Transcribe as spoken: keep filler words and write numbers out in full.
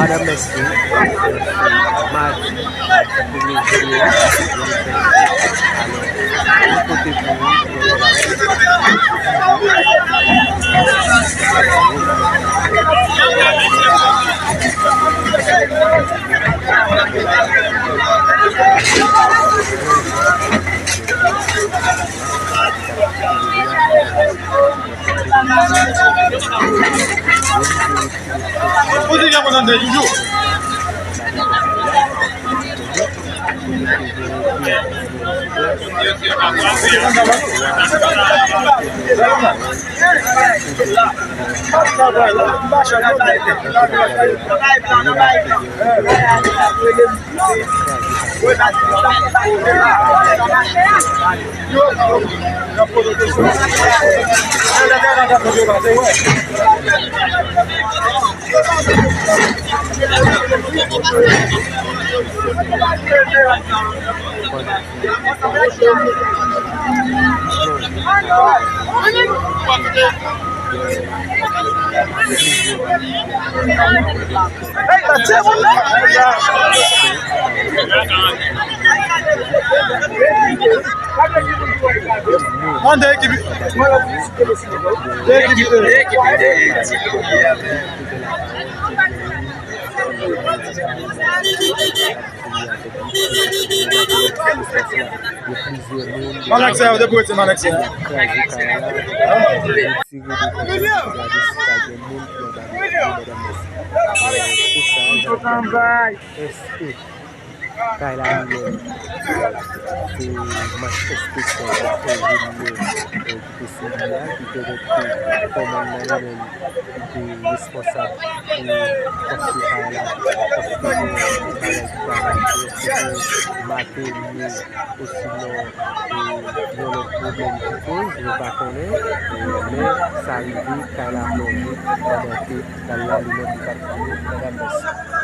Madanm Mès li, se madi, premye jiyè de mil vennsenk. Alò, yon kote pou ou, yon lòt. Mande ekip. Ekip. Manèk sa yo, depi w retire manèk sa yo. Èske kay la li menm, se mach enspeksyon k ap fè jodi yo, ki te sou li a, ki te rete kòmandan li menm, ki te responsab pou konstwi kay la, èske se bagay ki pa mache, èske se materyo, osinon, e, yon lòt pwoblèm ki koz, nou pa konnen, e, men sa rive, kay la plonje pandan ke kay la li menm li t ap fini. Madanm Mès.